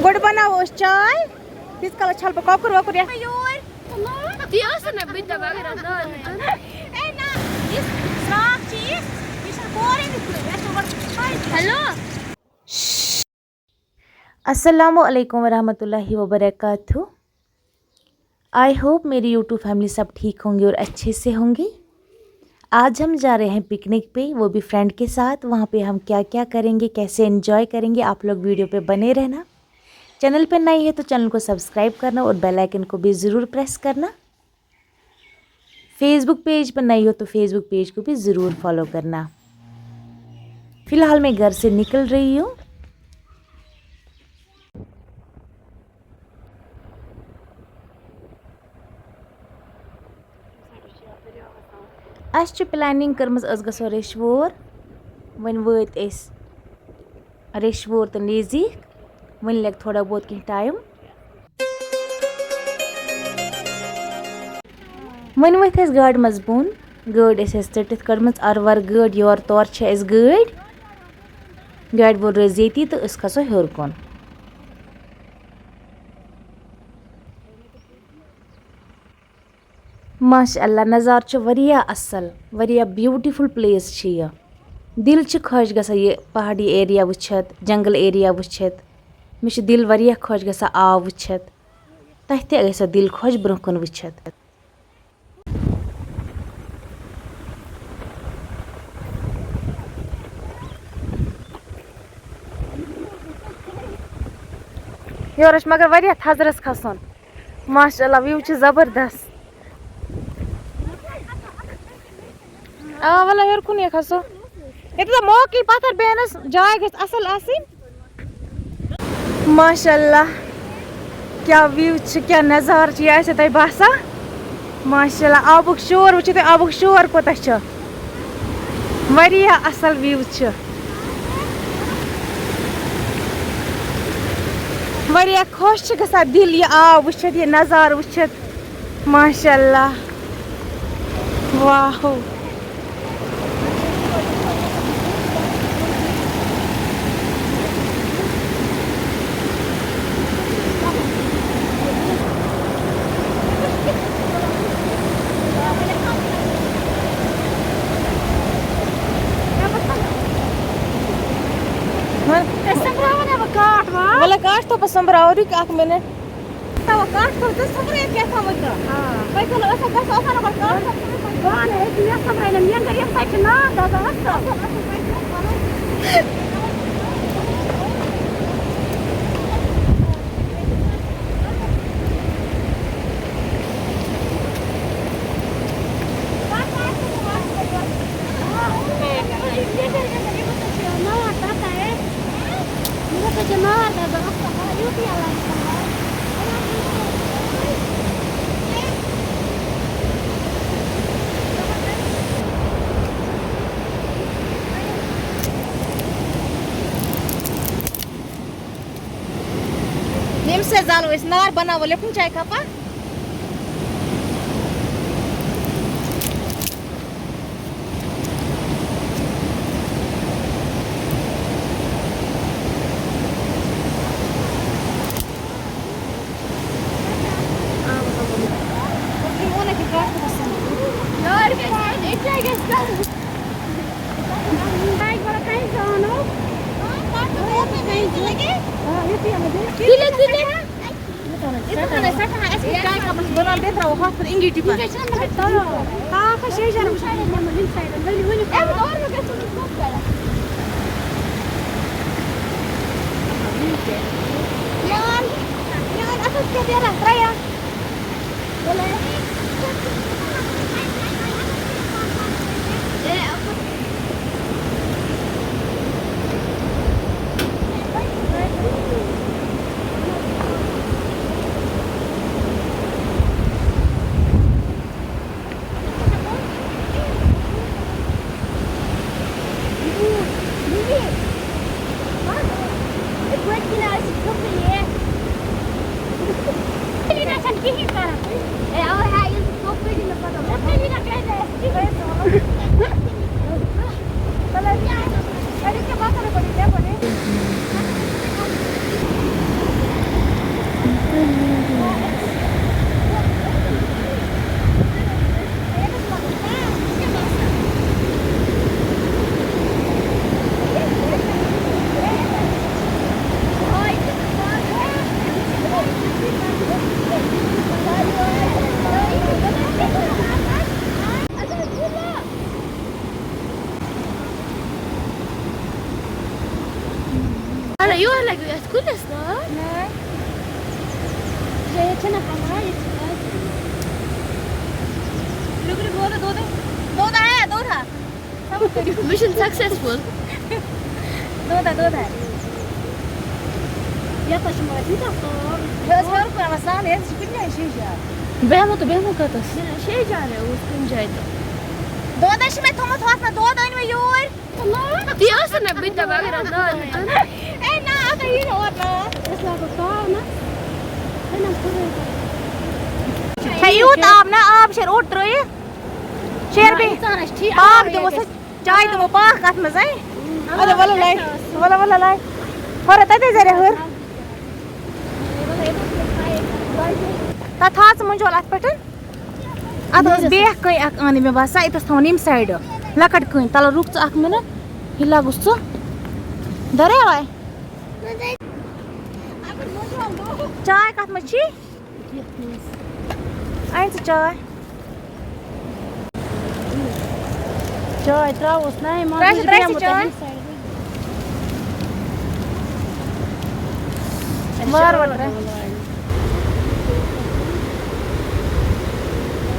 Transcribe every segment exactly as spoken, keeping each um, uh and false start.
گۄڈٕ بَناوو أسۍ چاے، تیٖتِس کالَس چھَلہٕ بہٕ کۄکُر وۄکُر یَتھ۔ یور۔ تی ٲس نہٕ بہٕ تہِ دَپان، اگر اَتھ دٲر وٲر۔ اے نہ، یُس فراک چھِ یہِ، یہِ چھَنہٕ کورِ ہِنٛدۍ پٲٹھۍ، یَتھ چھِ گۄڈٕ چھٲوِتھ۔ ہیلو۔ السلام علیکم ورحمۃ اللہ وبرکاتہ۔ آئی ہوپ میری یوٹیوب فیملی سب ٹھیک ہوں گی اور اچھے سے ہوں گی۔ آج ہم جا رہے ہیں پکنک پہ، وہ بھی فرینڈ کے ساتھ۔ وہاں پہ ہم کیا کیا کریں گے، کیسے انجوائے کریں گے، آپ لوگ ویڈیو پہ بنے رہنا۔ چینل پہ نئی ہے تو چینل کو سبسکرائب کرنا اور بیل آئیکن کو بھی ضرور پریس کرنا۔ فیس بک پیج پر نئی ہو تو فیس بک پیج کو بھی ضرور فالو کرنا۔ فی الحال میں گھر سے نکل رہی ہوں۔ اَسہِ چھِ پلاننگ کٔرمٕژ، أسۍ گژھو ریٚشوور۔ وۄنۍ وٲتۍ أسۍ ریٚشوور تہٕ نزدیٖک، وۄنۍ لگہِ تھوڑا بہت کینٛہہ ٹایم۔ وۄنۍ ؤتھۍ أسۍ گاڑِ منٛز بۄن۔ گٲڑۍ ٲسۍ اَسہِ ژٔٹِتھ کٔڑمٕژ، اَرٕ وَرٕ گٲڑۍ، یورٕ تورٕ چھِ اَسہِ گٲڑۍ۔ گاڑِ وول روزِ ییٚتی تہٕ أسۍ کھسو ہیوٚر کُن۔ ماشاء اللہ، نظارٕ چھُ واریاہ اَصٕل، واریاہ بیوٹیفل پلیس چھِ یہِ۔ دِل چھُ خۄش گژھان یہِ پہاڑی ایریا وٕچھِتھ، جنگل ایریا وٕچھِتھ۔ مےٚ چھُ دِل واریاہ خۄش گژھان آب وٕچھِتھ۔ تۄہہِ تہِ گژھیو دِل خۄش برونٛہہ کُن وٕچھِتھ۔ یورٕ چھُ مگر واریاہ تھزرس کھسُن۔ ماشاء اللہ، وِو چھُ زبردست۔ آ، وَلہٕ ہیوٚر کُن یہِ کھسو۔ ییٚتہِ زَن موقعٕے پَتھر بیٚہنَس جاے گژھِ اَصٕل آسٕنۍ۔ ماشاء اللہ، کیٛاہ وِو چھِ، کیٛاہ نظارٕ چھِ، یہِ آسہِ تۄہہِ باسان۔ ماشاء اللہ، آبُک شور وٕچھِو تُہۍ، آبُک شور کوٗتاہ چھُ۔ واریاہ اَصٕل وِو چھِ۔ واریاہ خۄش چھِ گژھان دِل یہِ آب وٕچھِتھ، یہِ نظارٕ وٕچھِتھ۔ ماشاء اللہ۔ واہ۔ أسۍ سۄمبراوو نا وۄنۍ کاٹھ واٹھ۔ وَلہٕ کاٹھ تھوٚو پَتہٕ سۄمبراوو، رُکہِ اَکھ مِنَٹ۔ تھاوو کَٹھ تھوٚو تہٕ سۄمبرٲیِتھ کیٛاہ تھاوو تہٕ؟ آ۔ وۄنۍ کَرو أسۍ گژھو اوٚتَن نمبر کَٹھ تھوٚو سۄمبرٲیِتھ۔ بانہٕ ہیٚکہِ مےٚ سۄمبرٲیِتھ، مےٚ گٔے ییٚمہِ ساتہٕ چھِ نار دَزان اَصٕل۔ ییٚمہِ سۭتۍ زالو أسۍ نار، بَناوو لِپٹَن چاے کَپا۔ تُلِو، تُلِو۔ یہِ تھاوو أسۍ سٮ۪ٹھاہ، اَسہِ چھِ چاے کَپَس بَنان، بیٚیہِ ترٛاوو ہۄتھ پٮ۪ٹھ اِنگِجہِ پٮ۪ٹھ۔ ہاکھ چھِ شیٚے جَنَن، وٕچھ، اَمہِ دورٕ گژھِ نہٕ ژھوٚٹ کَران۔ یان، یان، اَتھ اوس کیٛاہ نیران، ترٛےٚ۔ Mission successful. دودا، دودا۔ یَتھ حظ چھُ مگر تیوٗتاہ پاو۔ یہِ حظ ہیوٚر کُن آسان، ییٚتہِ چھِ کُنہِ جایہِ شیٚے جایہِ۔ بیٚہمو تہٕ بیٚہمو کَتَس؟ نہ، شیٚے جایہِ اوس کُنہِ جایہِ تہٕ۔ دۄد حظ چھُ مےٚ تھوٚمُت ہۄتھ منٛز، دۄد أنۍ مےٚ یوٗرۍ۔ تہِ ٲس نہٕ بہٕ تہِ دَپان اگر اَتھ دۄد دیُن۔ اے نہ، اَتھ ہا یی نہٕ اورٕ نار۔ أسۍ لاگو تاو نہ۔ ہے، یوٗت آب نہ، آب شیر اوٚٹ ترٛٲیِتھ۔ شیر بیٚیہِ۔ آب دِمو سا۔ چاے دِمو پاکھ اَتھ منٛز، ہے؟ اَدٕ وَلہٕ لَے، وَلہٕ، وَلہٕ لَے۔ ہورٕ تَتے زَرِ ہٲر۔ تَتھ تھاو ژٕ مُنجول اَتھ پٮ۪ٹھ۔ اَتھ ٲس بیٛاکھ کٔنۍ اَکھ اَنٕنۍ، مےٚ باسان، ییٚتہِ ٲس تھاوُن ییٚمہِ سایڈٕ۔ لۄکٕٹ کٔنۍ، تَلہٕ رُک ژٕ اَکھ مِنَٹ۔ یہِ لاگُس ژٕ۔ دَرے وَے۔ چاے کَتھ منٛز چھی؟ اَن ژٕ چاے۔ چاے ترٛاوُس نَے منٛز، ترٛاوِ، یہِ چھُ ترٛاوِ ژٕ بیٚہمُت چاے۔ أمِس سایڈٕ۔ وارٕ وارٕ ترٛاوِ۔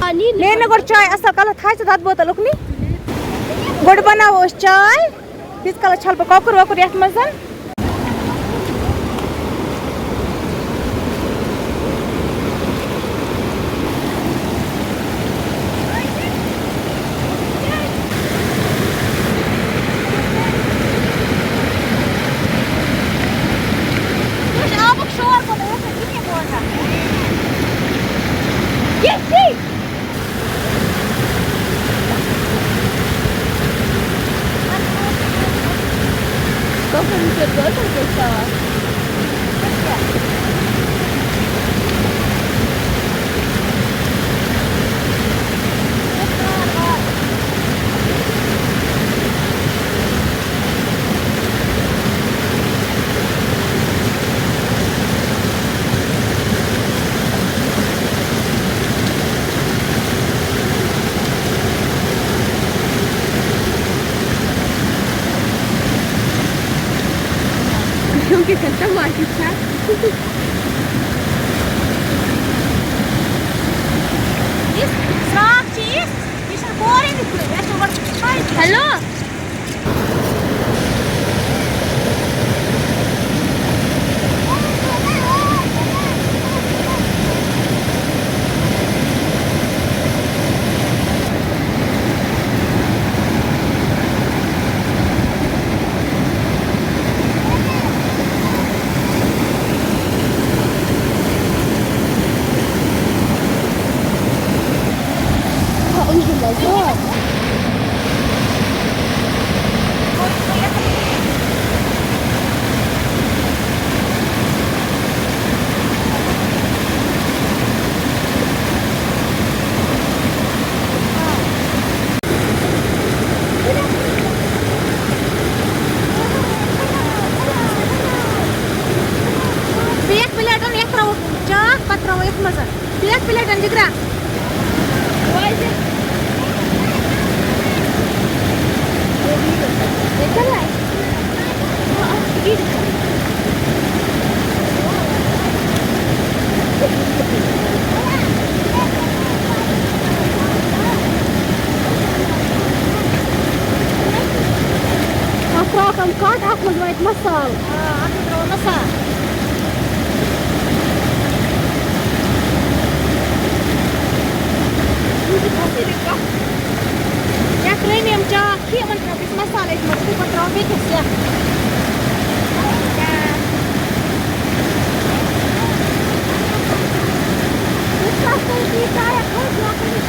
آ، نی، نی۔ مےٚ نہٕ گۄڈٕ چاے اَصٕل کَلَر، تھاو ژٕ دۄدٕ بوتل اُکنٕے۔ گۄڈٕ بَناوو أسۍ چاے۔ تیٖتِس کالَس چھَلہٕ بہٕ کۄکُر وۄکُر یَتھ منٛز۔ یہِ چھُ آبُک شور کوٚت، اوس نہٕ کِہیٖنۍ بوزان۔ یہِ چھِ۔ کیٛاہ چھِ ٹماٹر چھا؟ یُس فراک چھِ یہِ، یہِ چھَنہٕ کورے نہٕ کُنہِ، مےٚ چھُ گۄڈٕ ہیلو۔ بیٚیہِ یَتھ پلیٹَن یَتھ ترٛاوو چاکھ، پَتہٕ ترٛاوو یَتھ منٛز۔ بیٚیہِ یَتھ پلیٹَن جِگرا۔ اَکھ ترٛاوَکھ کَٹ، اَتھ منٛز واتہِ مصالہٕ۔ آ، اَتھ منٛز ترٛاوو مصالہٕ۔ یَتھ ترٛٲوۍ مےٚ یِم چاکھ، یِمَن ترٛاوٕ بہٕ مصالہٕ أتھۍ منٛز، تہٕ پَتہٕ ترٛاوٕ بیٚکِس یَتھ۔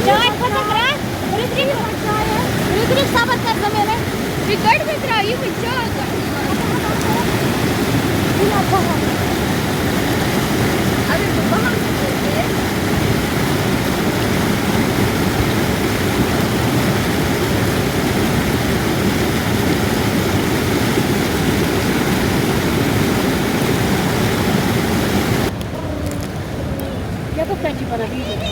چاے کھٔژ نہ؟ رُکِو، رُکِو، صبر کر ژٕ مےٚ۔ یہِ گۄڈٕ مےٚ ترٛاو، یہِ وٕچھ چاے گۄڈٕ۔ اگر بہٕ بہان چھَس تیٚلہِ۔ یَتَتھ کَتہِ چھِ بَنان ویٖڈیو؟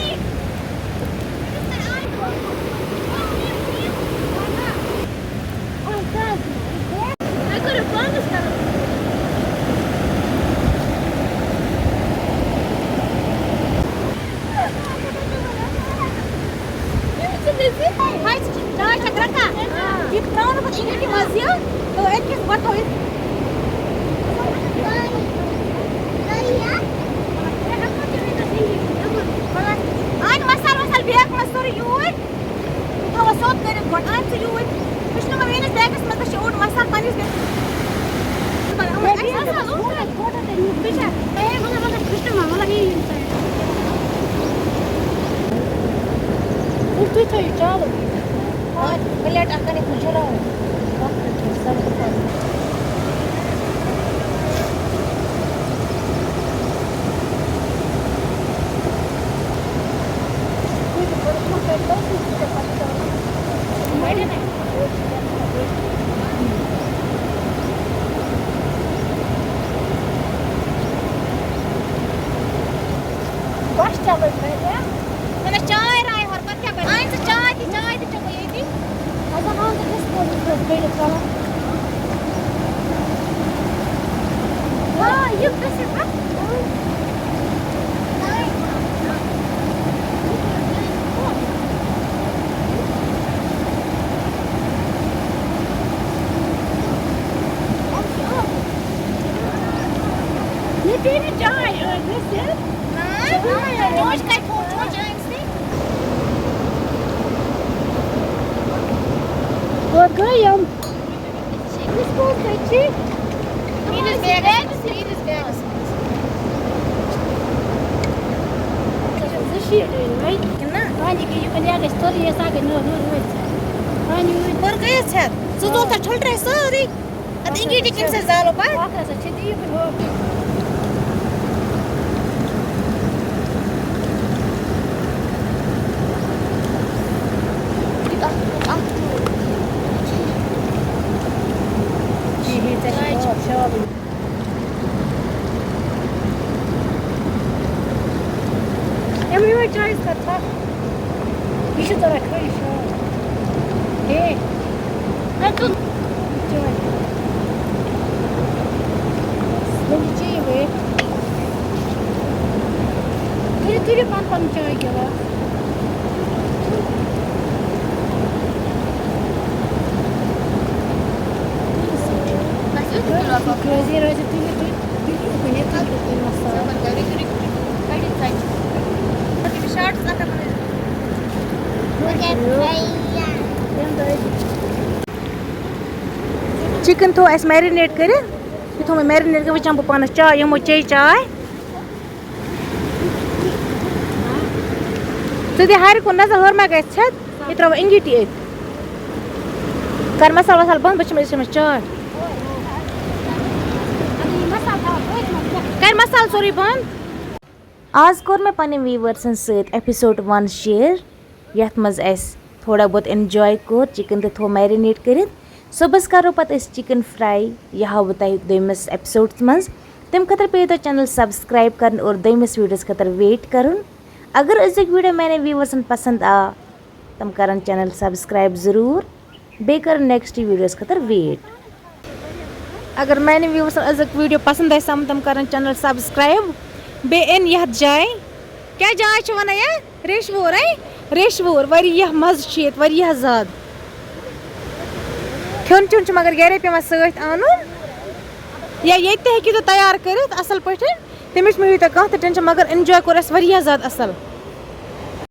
ترٛاوو نہٕ پَتہٕ اِنگِٹہِ منٛز یہِ، تہٕ اَتہِ کیٛاہ چھِ گۄڈٕ تھاوو یہِ۔ اَنہِ مصالہٕ وصالہٕ بیگ منٛز سورُے یوٗرۍ، بہٕ تھاوو سیوٚد کٔرِتھ گۄڈٕ۔ اَن ژٕ یوٗرۍ، وٕچھ نہٕ مےٚ میٛٲنِس بیگَس منٛز، مےٚ چھِ اوٚڑ مصالہٕ پنٛنِس بیگَس منٛز۔ مصالہٕ اوس تۄہہِ فوٹو تہِ نیوٗ، بہٕ چھَس، اے، مطلب، مطلب، کھرٛسٹہٕ ما، مطلب، یہِ یِم تۄہہِ۔ تُہۍ، تُہۍ تھٲیِو چالو۔ آ، پلیٹ اکھ کَنہِ کُل چھُ راوُن۔ اکھ پلیٹ چھُ سَبزی پَتہٕ۔ بس چلو، مےٚ چاے راے ہور، پتہٕ کیٛاہ بَنہِ؟ اَنہِ ژٕ چاے تہِ، چاے تہِ چٮ۪مو ییٚتی۔ اَسہِ ہاوان تہٕ disposable کٔرِتھ کران۔ آ، یہِ گٔژھِتھ ہا۔ یہِ پیٚیہِ نہٕ چاے أتھۍ گٔژھِتھ۔ نہ، نہ، چاے۔ چونچہٕ کَتہِ تھوٚو؟ چونچہٕ أنۍ سٕے۔ کوٚت گٔے یِم؟ أسۍ کوٚت گٔے؟ ٹھیٖک۔ میٛٲنِس بیگَس منٛز، میٛٲنِس بیگَس منٛز۔ زٕ شیٖٹ أنۍ وۄنۍ۔ کِنہٕ نہ؟ وۄنۍ یہِ یہِ کُنہِ جایہِ گژھِ تُلٕنۍ، یہِ سا گٔے نٔر، نٔر، نٔر۔ وۄنۍ یہِ ژٕ ژوٗنٛٹھۍ تھَو چھٔلۍ ترٛٲے سٲرٕے۔ اَدٕ اِنگیٖٹہِ کِنۍ سۭتۍ زالو پَتہٕ۔ اَکھ ہسا چھِ تی یِمَن ہُہ۔ یِمَن یِمَن چایہِ سۭتۍ تھَپھ۔ یہِ چھُ ژَلان کھٲلِتھ شال۔ ہے۔ نہ، ژٕ۔ چاے۔ بس، وۄنۍ چیٚیِو ہے۔ تُلِو، تُلِو پَنُن پَنُن چاے گِلاس۔ بس، یُتُے تُلِو اَتھ منٛز۔ روزی، روزی، تُلِو تُہۍ۔ تُلِو، تُلِو، تُلِو، تُلِو، مَسالہٕ۔ شاٹٕس اَتھ منٛز۔ چِکن تھوٚو اَسہِ marinate کٔرِتھ۔ یہِ تھوٚو مےٚ marinate کٔرِتھ، وۄنۍ چَمہٕ بہٕ پانَس چاے، یِمو چیٚے چاے۔ ژٕ دِ ہَرِ کُن نظر، ہورٕ ما گژھِ ژھٮ۪تھ؟ یہِ ترٛاوو اِنگیٖٹی أتھۍ۔ کَر مصالہٕ وصالہٕ بنٛد، بہٕ چھَس أمِس چاے۔ کَر مصالہٕ سورُے بنٛد۔ آز کوٚر مےٚ پننٮ۪ن viewersن سۭتۍ episode one share، یتھ منٛز اسہِ تھوڑا بہت enjoy کوٚر، چکن تہِ تھوٚو marinate کٔرِتھ۔ صُبحس کرو پتہٕ أسۍ چکن fry، یہِ ہاوٕ بہٕ تۄہہِ دوٚیمِس episodeس منٛز۔ تمہِ خٲطرٕ پیٚیہِ تۄہہِ channel subscribe کرُن اور دوٚیمِس videoس خٲطرٕ wait کرُن۔ اگر أزیُک video میانٮ۪ن viewersن پسند آو، تِم کرن channel subscribe ضروٗر، بیٚیہِ کرن next videoس خٲطرٕ wait۔ اگر میانٮ۪ن viewersن أزیُک video پسند آسہِ آمُت، تِم کرن channel subscribe، بیٚیہِ یِن یتھ جایہِ، کیٛاہ جاے چھِ ونان یتھ؟ ریشوور، ہے؟ ریشوور، واریاہ مزٕ چھُ ییٚتہِ، واریاہ زیادٕ۔ کھیوٚن چیوٚن چھُ مگر گرے پٮ۪وان سۭتۍ انُن، یا ییٚتہِ تہِ ہیٚکِو تُہۍ تیار کٔرِتھ اصل پٲٹھۍ، تمِچ مہٕ ہیٚیِو تُہۍ کانٛہہ تہِ tension، مگر enjoy کوٚر اَسہِ واریاہ زیادٕ اصل۔